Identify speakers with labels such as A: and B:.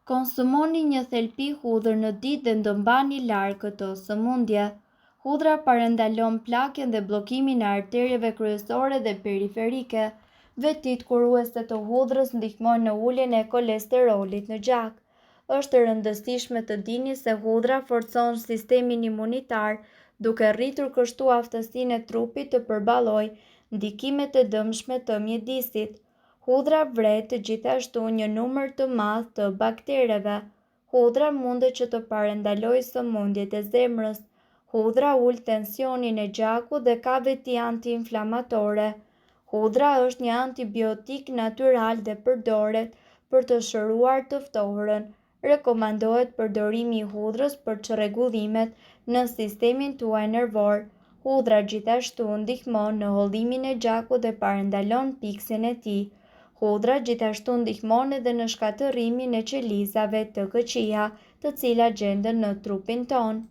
A: Konsumoni një thelpi hudhër në ditë dhe do mbani larg këto sëmundje. Hudhra parandalon plakjen dhe bllokimin e arterieve kryesore dhe periferike. Vetitë kuruese të hudhrës ndihmojnë në uljen e kolesterolit në gjak. Është e rëndësishme të dini se hudhra forcon sistemin imunitar, duke rritur kështu aftësinë e trupit të përballojë ndikimet e dëmshme të mjedisit. Hudhra vret gjithashtu një numër të madh të baktereve. Hudhra mundet që të parandalojë sëmundjet e zemrës. Hudhra ul tensionin e gjakut dhe ka veti antiinflamatore. Hudhra është një antibiotik natyral dhe përdoret për të shëruar të ftohurën. Rekomandohet përdorimi i hudhrës për çrregullimet në sistemin tuaj nervor. Hudhra gjithashtu ndihmon në hollimin e gjakut dhe parandalon mpiksjen e tij. Hudhra gjithashtu ndihmon edhe në shkatërrimin e qelizave të këqija, të cilat gjenden në trupin tonë.